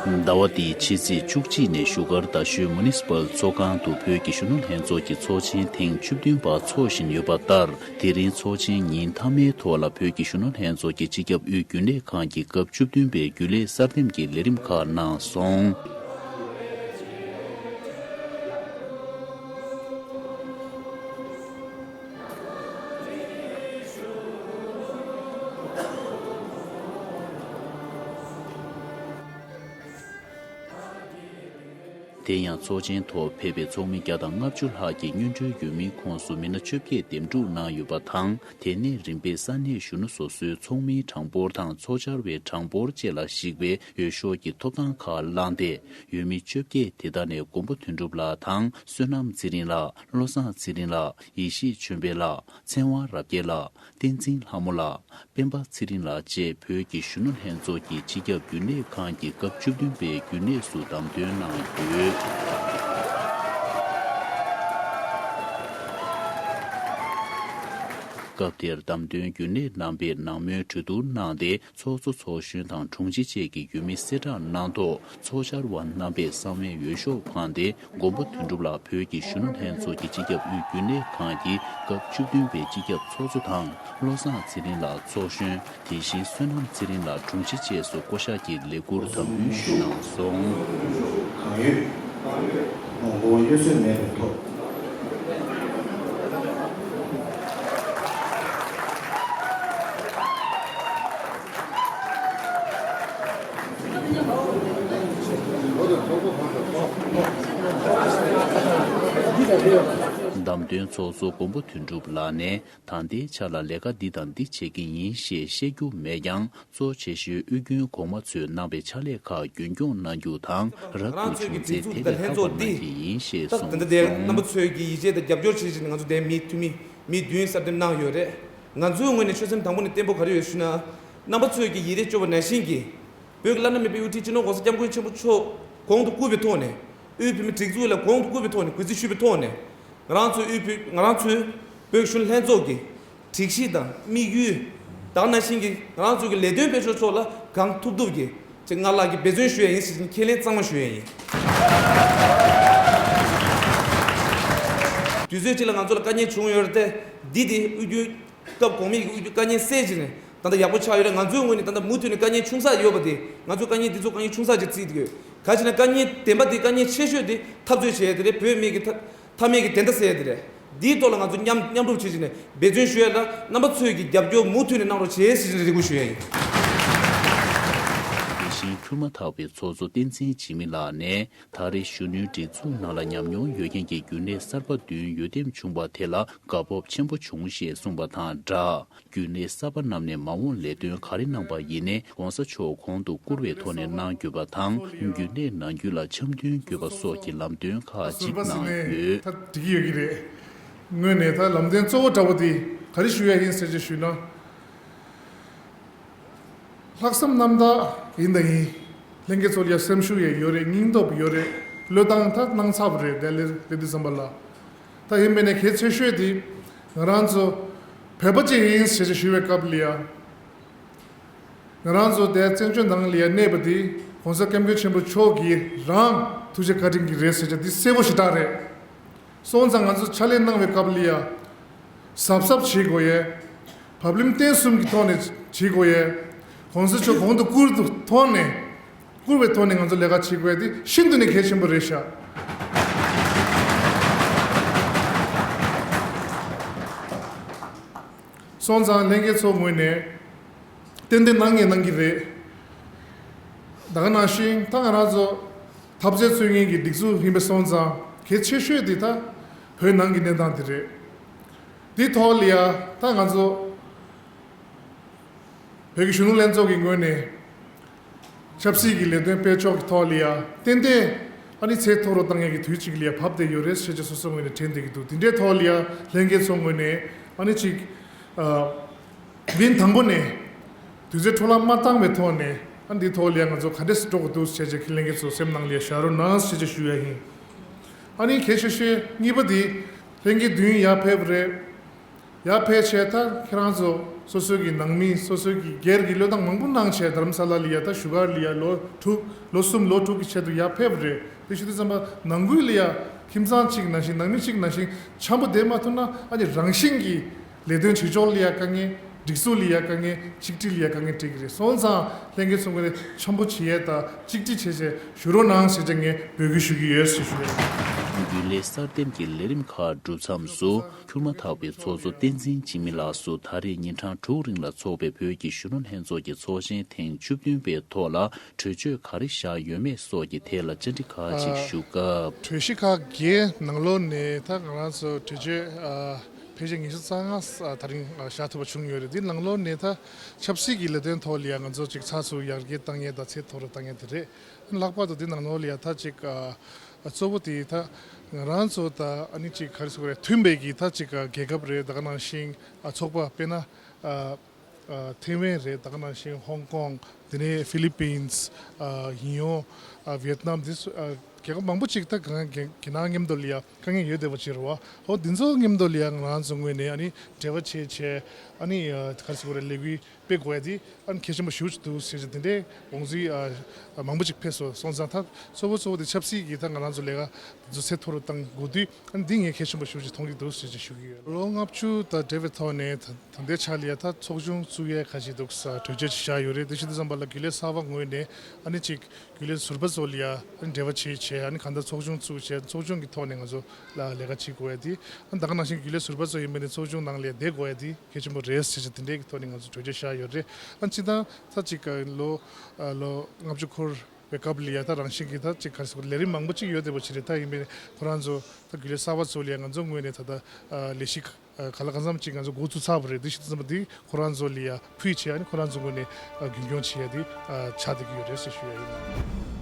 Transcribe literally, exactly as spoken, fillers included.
ཟླ་བ་འདིའི་ཕྱི་ཚེས་བཅུ་གཅིག་ནས་བཞུགས་སྒར་རྡ་ཤོད་མུ་ནི་སི་པལ་ཚོགས་ཁང་དུ་བོད་ཀྱི་གཞོན་ནུ་ལྷན་ཚོགས་ཀྱི་ཚོགས་ཆེན་ཐེངས་བཅུ་བདུན་པ་འཚོགས་བཞིན་ཡོད་པ་ལྟར། དེ་རིང་ཚོགས་ཆེན་ཉིན་མཐའ་མའི་ཐོག་ལ་བོད་ཀྱི་གཞོན་ནུ་ལྷན་ཚོགས་ཀྱི་སྤྱི་ཁྱབ་དབུས་རྒྱུན་ལས་ཁང་གི་སྐབས་བཅུ་བདུན་པའི་རྒྱུན་ལས་གསར་འདེམས་ཀྱི་ལས་རིམ་ཁག་གནང་སོང་། དེ་ཡང་ཚོགས་ཆེན་ཐོག་ཕེབས་པའི་ཚོགས་མི་བརྒྱ་དང་ལྔ་བཅུ་ལྷག་གིས་སྔོན་འགྲོའི་འོས་མིའི་ཁོངས་སུ་མི་སྣ་བཅོ་བརྒྱད་འདེམས་སྒྲུག་གནང་ཡོད་པ་དང་། དེ་ནས་རིམ་པས་ས་གནས་གཞོན་ནུ་སོ་སོའི་ཚོགས་མིའི་གྲངས་འབོར་དང་ཚོགས་བཅར་བའི་གྲངས་འབོར་བཅས་ལ་གཞིགས་པའི་འོས་ཤོག་གི་ཐོབ་ཐང་ཁག་བླངས་ཏེ། འོས་མི་བཅོ་བརྒྱད་དེ་དག་ནས་མགོན་པོ་དོན་གྲུབ་ལགས་དང་། བསོད་ནམས་ཚེ་རིང་ལགས། བློ་བཟང་ཚེ་རིང་ལགས། ཡེ་ཤེས་ཆོས་འཕེལ་ལགས། ཚེ་དབང་རབ་རྒྱས་ལགས། བསྟན་འཛིན་ལྷ་མོ་ལགས། སྤེན་པ་ཚེ་རིང་ལགས་བཅས་བོད་ཀྱི་གཞོན་ནུ་ལྷན་ཚོགས་ཀྱི་སྤྱི་ཁྱབ་རྒྱུན་ལས་ཁང་གི་སྐབས་བཅུ་བདུན་པའི་རྒྱུན་ལས་སུ་བདམས་ཐོན་གནང་ཡོད། སྐབས་དེར་བདམས་ཐོན་རྒྱུན་ལས་རྣམ་པས་ནང་མོལ་གྲོས་བསྡུར་གནང་སྟེ། ཚོགས་གཙོ་ཚོགས་གཞོན་དང་དྲུང་ཆེ་བཅས་ཀྱི་འོས་མི་གསལ་བསྒྲགས་གནང་ཐོག་ཚོགས་བཅར་བ་རྣམ་པས་གསང་བའི་འོས་ཤོག་འཕངས་ཏེ། མགོན་པོ་དོན་གྲུབ་ལགས་བོད་ཀྱི་གཞོན་ནུ་ལྷན་ཚོགས་ཀྱི་སྤྱི་ཁྱབ་དབུས་རྒྱུན་ལས་ཁང་གི་སྐབས་བཅུ་བདུན་པའི་སྤྱི་ཁྱབ་ཚོགས་གཙོ་དང་། བློ་བཟང་ཚེ་རིང་ལགས་ཚོགས་གཞོན། དེ་བཞིན་བསོད་ནམས་ཚེ་རིང་ལགས་དྲུང་ཆེ་བཅས་སུ་བསྐོ་གཞག་གི་ལས་ཁུར་དམ་འབུལ་ཞུས་གནང་སོང་། གང་ཡོད་ངོ་རྒོལ་གཡོ་ཟོལ་མེད་པའི་ཐོག་བདམས་ཐོན་ཚོགས་གཙོ་མགོན་པོ་དོན་གྲུབ་ལགས་ནས། ད་ལྟའི་ཆ་ལ་ལས་ཀ་འདི་དང་འདི་བྱེད་ཀྱི་ཡིན་ཞེས་བཤད་རྒྱུ་མེད་ཀྱང་། གཙོ་ཆེ་ཤོས་དབུས་རྒྱུན་གོང་མ་ཚོས་གནང་བའི་ཕྱག་ལས་ཁག་རྒྱུན་འཁྱོངས་གནང་རྒྱུ་དང་། རབ་ཏུ་བྱུང་ཚེ་དེ་ལས་ལྷག་པ་གནང་གི་ཡིན་ཞེས་གསུངས་སོང་། ད་ལྟ་དེར་རྣམ་པ་ཚོས་ཀྱི་ཡིད་ཆེས་དང་རྒྱབ་སྐྱོར་བྱེད་བཞིན་ང་ཚོ་དེ་མི་འཐུས་མི་མི་བདུན་གསར་འདེམས་གནང་ཡོད་རེད། ང་ཚོའི་ངོས་ནས་ཆོད་སེམས་དང་པོ་ནས་བརྟན་པོ་ག་རེ་ཡོད་ཞུ་ན། རྣམ་པ་ཚོས་ཀྱི་ཡིད་རེ་སྐྱོ་བ་ནང་བཞིན་གྱི། བོད་ཀྱི་བླ་ན་མེད་པའི་དབུ་ཁྲིད་སྤྱི་ནོར་༸གོང་ས་༸སྐྱབས་མགོན་ཆེན་པོ་མཆོག་གོང་དུ་བཀུར་བའི་ཐོག་ནས། དབུས་བོད་མིའི་སྒྲིག་འཛུགས་ལ་གོང་དུ་བཀུར་བའི་ཐོག་ནས་གུས་བརྩི་ཞུ་བའི་ཐོག་ནས། ང་རང་ཚོའི་དབུས་བོད་ང་རང་ཚོའི་བོད་ཀྱི་གཞོན་ནུ་ལྷན་ཚོགས་ཀྱི་སྒྲིག་གཞི་དང་དམིགས་ཡུལ། ད་ག་ནང་བཞིན་གྱི་ང་རང་ཚོའི་གི་ལས་དོན་སྤེལ་ཕྱོགས་ཕྱོགས་ལ་གང་ཐུབ་ཐུབ་ཀྱི་ཅིག་སྔར་ལྷག་གི་འབད་བརྩོན་ཞུ་ཡ་ཡིན་ཟེར་ཁས་ལེན་གཙང་མ་ཞུ་ཡ་ཡིན། དུས་ཚོད་ཅིག་ལ་ང་ཚོ་ལ་དཀའ་ངལ་བྱུང་ཡོད་རེད་དེ། འདི་དེ་དབུས་རྒྱུན། སྐབས་གོང་མའི་དབུས་རྒྱུན་དཀའ་ངལ་སེལ་བྱས་ནས་ད་ལྟ་ཡག་པོ་ཆགས་ཡོད་རེད། ང་ཚོའི་ངོས་ནས་ད་ལྟ་མུ་མཐུད་ནས་དཀའ་ངལ་ཆུང་ས་ཡོད་པ་དེ། ང་ཚོའི་དཀའ་ངལ་འདི་ཚོ་དཀའ་ངལ་ཆུང་ས་ཅིག་བརྩིས་ཏེ་ཡོད། ག་ཅི་ན་དཀའ་ངལ་བདེན་པ་དེ་དཀའ་ངལ་ཆེ་ཤོས་དེ་འཐབ་རྩོད་བྱས་ཡ་དེ་རེད། བོད་མི་གི་མཐའ་མཐའ་མའི་གི་བདེན་མཐའ་གསལ་ཡ་དེ་རེད། འདིའི་ཐོག་ལ་ང་ཚོ་མཉམ་མཉམ་རུབ་བྱེད་བཞིན་ནས་འབད་བརྩོན་ཞུ་ཡ་ལ་རྣམ་པ་ཚོས་ཀྱི་རྒྱབ་སྐྱོར་མུ་མཐུད་ནས་གནང་རོགས་བྱེད་ཟེར་བཞིན་རེ་སྐུལ་ཞུ་ཡ་ཡིན། དེ་བཞིན་འཁྱུར་མ་ཐག་པའི་ཚོགས་གཙོ་བསྟན་འཛིན་འཇིགས་མེད་ལགས་ནས། ད་རེས་གཞོན་ནུའི་སྒྲིག་འཛུགས་ནང་ལ་ཉམས་མྱོང་ཡོད་མཁན་གྱི་རྒྱུན་ལས་གསར་པ་བདུན་འོས་འདེམས་བྱུང་བ་དེ་ལ་དགའ་སྤོབས་ཆེན་པོ་བྱུང་ཞེས་གསུངས་པ་དང་སྦྲགས། རྒྱུན་ལས་གསར་པ་རྣམས་ནས་མ་འོངས་ལས་དོན་ག་རེ་གནང་པ་ཡིན་ནའི་༸གོང་ས་མཆོག་གོང་དུ་བཀུར་བའི་ཐོག་ནས་གནང་དགོས་པ་དང་། རྒྱུན་ལས་ནང་ཁུལ་ལ་འཆམ་མཐུན་དགོས་པ་སོགས་ཀྱི་ལམ་སྟོན་ཁག་ཅིག་གནང་ཡོད། ད་འགྲིག་གི་ཡོད་ཀྱི་རེད། ངོས་ནས་ད་ལམ་སྟོན་གཙོ་བོ་འདྲ་བོ་དེ་ག་རེ་ཞུ་ཡ་ཡིན་ཟེར་ཅིག་ཞུས་ན། ལྷག་བསམ་རྣམ་དག་ཡིན་དང་ཡིན། ལྷན་རྒྱས་ཚོ་ལ་ཡ་སེམས་ཤུགས་ཡ་ཡོད་རེད། སྙིང་སྟོབས་ཡོད་རེད། བློས་བཏང་ད་གནང་ཚར་བ་རེད། དེ་ལས་དེ་དུས་ཙམ་པ་ལ། ད་ཡིན་པས་ན་གལ་ཆེ་ཤོས་དེ་ང་རང་ཚོ་བོད་པ་ཅིག་ཡིན་ཞེས་ཞུ་བའི་སྐབས་ལ་ཡ། ང་རང་ཚོ་དེ་བཙན་བྱོལ་ནང་ལ་ཡ་གནས་པ་དེ་༸གོང་ས་༸སྐྱབས་མགོན་ཆེན་པོ་མཆོག་གིས་རང་ཐུགས་རྗེ་བཀའ་དྲིན་གྱིས་རེད་ཟེར་ཆ་དེ་གསལ་པོ་ཞེ་དྲག་རེད། སོང་ཙང་ང་ཚོ་ཕྱག་ལས་གནང་བའི་སྐབས་ལ་ཡ། གཟབ་གཟབ་བྱེད་དགོས་ཡས། བབ་བརླིང་བརྟན་གསུམ་གྱི་ཐོག་ནས་བྱེད་དགོས་ཡས། ༸གོང་ས་མཆོག་གོང་དུ་བཀུར་དུ་ཐོག་ནས། བཀུར་བའི་ཐོག་ནས་ང་ཚོ་ལས་ཀ་བྱེད་དགོས་ཡས་དེ་ཤིན་ཏུ་ནས་གལ་ཆེན་པོ་རེད་ཤག་སོང་ཙང་ལྷན་རྒྱས་ཚོ་ངོས་ནས་ཏན་ཏན་གནང་ངེས་གནང་གི་རེད། ད་ག་ནང་བཞིན་ད་ང་རང་ཚོ་འཐབ་རྩོད་རྩོད་མཁན་གྱི་སྒྲིག་འཛུགས་ཡིན་པ་སོང་ཙང་གལ་ཆེ་ཤོས་དེ་ད་བོད་ནང་གི་གནས་སྟངས་དེ་རེད། དེའི་ཐོག་ལ་ཡ་ད་ང་ཚོ་བོད་ཀྱི་གཞོན་ནུ་ལྷན་ཚོགས་ཀྱི་ངོས་ནས་ཆབ་སྲིད་ཀྱི་ལས་དོན་སྤེལ་ཕྱོགས་ཀྱི་ཐོག་ལ་ཡ་ཏན་ཏན་ཨ་ནི་ཚད་མཐོ་རུ་བཏང་ཡས་ཀྱི་དུས་གཅིག་ལ་ཡ་བབས་བསྡད་ཡོད་རེད་ཟེར་ཅིག་སོ་སོའི་ངོས་ནས་དྲན་བསྡད་ཀྱི་འདུག་དེ་འདྲའི་ཐོག་ལ་ཡ་ལྷན་རྒྱས་ཚོའི་ངོས་ནས་ཨ་ནི་ཅིག་ཨ། བིན་དང་པོ་ནས་དུས་ཚོད་འཕྲོ་བརླག་མ་བཏང་བའི་ཐོག་ནས་ཨ་འདིའི་ཐོག་ལ་ཡང་ང་ཚོ་ག་འདྲས་སེ་འགྲོ་དགོས་འདུག་ཟེར་བྱས་ཁྱེད་ལྷན་རྒྱས་ཚོ་སེམས་ནང་ལ་ཡ་བཞག་རོགས་གནང་ཟེར་བྱས་ཞུ་ཡ་ཡིན། ཨ་ནི་གལ་ཆེ་ཤོས་གཉིས་པ་དེ་ལྷན་རྒྱས་བདུན་ཡར་ཕེབས་པ་རེད། ཡར་ཕེབས་བྱས་ད་ཁྱེད་རང་ཚོ་སོ་སོའི་གི་ནང་མི་སོ་སོའི་གི་སྒེར་གྱི་བློས་བཏང་མང་པོ་གནང་བྱས་རྡ་རམ་ས་ལ་ལ་ཡ་ད་བཞུགས་སྒར་ལ་ཡ་ལོ་དྲུག་ལོ་གསུམ་ལོ་དྲུག་གི་ཆེད་དུ་ཡར་ཕེབས་རེད། དེ་ཞུ་དུས་ཙམ་པ་ནང་ཁུལ་ལ་ཡ་ཁྱིམ་ཚང་གཅིག་ནང་བཞིན་ནང་མི་གཅིག་ནང་བཞིན་འཆམ་པོ་བསྡད་མ་ཐུབ་ན་ཨ་ནི་རང་བཞིན་གྱིས་ལས་དོན་བྱེད་ཕྱོགས་ལ་ཡ་དཀའ་ངལ། སྒྲིག་འཛུགས་ལ་ཡ་དཀའ་ངལ། ཆིག་སྒྲིལ་ལ་ཡ་དཀའ་ངལ་འཕྲད་ཀྱི་རེད། སོང་ཙང་ལྷན་རྒྱས་ཚོ་ངོས་ནས་འཆམ་པོ་བྱེད་ཡས་དང་གཅིག་སྒྲིལ་བྱེད་ཆེད་ཞུ་རོགས་གནང་ཟེར་ཏེ་ངས་འབོད་སྐུལ་ཞུ་གི་ཡོད་ཟེར་ཞུ་ཡས། རྒྱུན་ལས་གསར་འདེམས་ཀྱི་ལས་རིམ་ཁག་གྲུབ་མཚམས་སུ་འཁྱུར་མ་ཐག་པའི་ཚོགས་གཙོ་བསྟན་འཛིན་འཇིགས་མེད་ལགས་སུ་ད་རེས་ཉིན་གྲངས་དྲུག་རིང་ལ་འཚོགས་པའི་བོད་ཀྱི་གཞོན་ནུ་ལྷན་ཚོགས་ཀྱི་ཚོགས་ཆེན་ཐེངས་བཅུ་བདུན་པའི་ཐོག་ལ་གྲོས་ཆོད་ག་རེ་བཞག་ཡོད་མེད་སོགས་ཀྱི་ཐད་ལ་བཅར་འདྲི་ཁག་ཅིག་ཞུ་སྐབས། གྲོས་གཞི་ཁག་བརྒྱད་ནང་ལོགས་ནས་ད་ང་རང་ཚོ་གྲོས་ཆོད་ཨ་ཕལ་ཆེར་ཉི་ཤུ་རྩ་ལྔ་ཨ་ད་རིང་ཨ་བཞག་ཐུབ་པ་བྱུང་ཡོད་རེད། འདི་ནང་ལོགས་ནས་ད་ཆབ་སྲིད་ཀྱི་ལས་དོན་ཐོག་ལ་ཡང་ང་ཚོ་ཅིག་ཚགས་ཚུད་ཡར་རྒྱས་བཏང་ཡས་དང་ཚད་མཐོ་རུ་བཏང་ཡས་དེ་རེད། ལྷག་པར་དུ་འདི་ནང་ལོགས་ལ་ཡང་ད་ཅིག་ཨ་གཙོ་བོ་དེ་ད་ང་རང་ཚོ་ད་ཨ་ནི་ཅིག་ག་རེ་ཟེར་དགོས་རེད། མཐུན་པའི་གི་ད་ཅིག་རྒྱལ་ཁབ་རེད། ད་ག་ནང་བཞིན་ཨ་ཚོགས་པ་དཔེར་ན་ཨ། ཨ་ཐེ་ཝན་རེད། ད་ག་ནང་བཞིན་ཧོང་ཀོང་། དེ་ནས་ཧྥི་ལི་པིན་སི། ཨ་ཡིན་ཡོང་། ཨ་ཝེད་ནམ། འདི་ཚོ་ཨ་རྒྱལ་ཁབ་མང་པོ་ཅིག་ད་གང་རྒྱ་རྒྱ་ནག་མཉམ་དུ་ལ་ཡ་དཀའ་ངལ་ཡོད་བསྡད་པ་ཅིག་རེད་བ། ཧོ་འདི་ཚོ་མཉམ་དུ་ལ་ཡ་ང་རང་ཚོ་ངོས་ནས་ཨ་ནི་འབྲེལ་བ་བྱས་བྱས་ཨ་ནི་ཨ་ག་རེ་ཟེར་དགོས་རེད། ལས་འགུལ་སྤེལ་དགོས་ཡ་དེ་ཨ་ནི་གལ་ཆེན་པོ་ཞེ་པོ་ཅིག་འདུག་ཟེར་བྱས་དེ་འདྲའི་དགོངས་ཚུལ་ཨ་མང་པོ་ཅིག་ཕེབས་སོང་། སོང་ཙང་ད་གཙོ་བོ་གཙོ་བོ་དེ་ཆབ་སྲིད་ཀྱི་ད་ང་རང་ཚོ་ལས་ཀ་འདི་ཚོ་ཚད་མཐོ་རུ་བཏང་དགོས་དུས། ཨ་ནི་འདི་ངས་གལ་ཆེན་པོ་ཞེ་པོ་ཅིག་མཐོང་གི་འདུག་ཟེར་ཅིག་ཞུ་གི་ཡོད། ལོ་ལྔ་བཅུ་དང་འབྲེལ་བའི་ཐོག་ནས་ད་ད་ལྟའི་ཆ་ལ་ཡ་ད་ཚོགས་ཆུང་བཙུགས་ཡས་ཁ་ཅིག་འདུག་ས་གྲོས་ཆོད་ཅིག་བཞག་ཡོད་རེད། དེ་བྱེད་དུས་ཙམ་པ་ལ་རྒྱུན་ལས་གསར་པ་ངོས་ནས་ཨ་ནི་ཅིག་རྒྱུན་ལས་ཟུར་པ་ཚོ་ལ་ཡ་ཨ་ནི་འབྲེལ་བ་བྱེད་བྱས་ཨ་ནི་གང་ལྟར་ཚོགས་ཆུང་བཙུགས་བྱས་ཚོགས་ཆུང་གི་ཐོག་ནས་ང་ཚོ་ལ་ལས་ཀ་བྱེད་དགོས་ཡ་དེ། ཨ་ནི་ད་ག་ནང་བཞིན་རྒྱུན་ལས་ཟུར་པ་ཚོ་ཡིན་པ་ནས་ཚོགས་ཆུང་ནང་ལ་ཡ་བསྡད་དགོས་ཡ་དེ་གལ་ཆེན་པོ་རེད་ཟེར་བྱས་དེ་འདྲའི་གི་ཐོག་ནས་ང་ཚོ་གྲོས་ཆོད་བཞག་ཡོད་རེད། ཨ་ནི་སྤྱིར་བཏང་ད་ཅིག་ལོ་ལོ་ལྔ་བཅུ་འཁོར་བའི་སྐབས་ལ་ཡ་ད་རང་བཞིན་གྱི་ད་ཅིག་ག་རེ་ཟེར་དགོས་རེད། ལས་རིམ་མང་པོ་ཅིག་ཡོད་བསྡད་པ་ཅིག་རེད། ད་ཡིན་པས་ཁོ་རང་ཚོ་ད་རྒྱུན་ལས་གསར་པ་ཚོ་ལ་ཡ་ང་ཚོ་ངོས་ནས་ད་ལྟ་ལས་གཞི་ག་ལ་གང་འཚམ་ཅིག་ང་ཚོ་འགོ་བཙུགས་ཚར་བ་རེད། འདི་ཞིག་ཙམ་པ་འདི་ཁོ་རང་ཚོ་ལ་ཡ་ཕུལ་བྱས་ཨ་ནི་ཁོ་རང་ཚོ་ངོས་ནས་རྒྱུན་སྐྱོང་བྱེད་ཡ་འདི་ཆགས་བསྡད་ཀྱི་ཡོད་རེད་ཟེར་ཞུ་ཡ་ཡིན།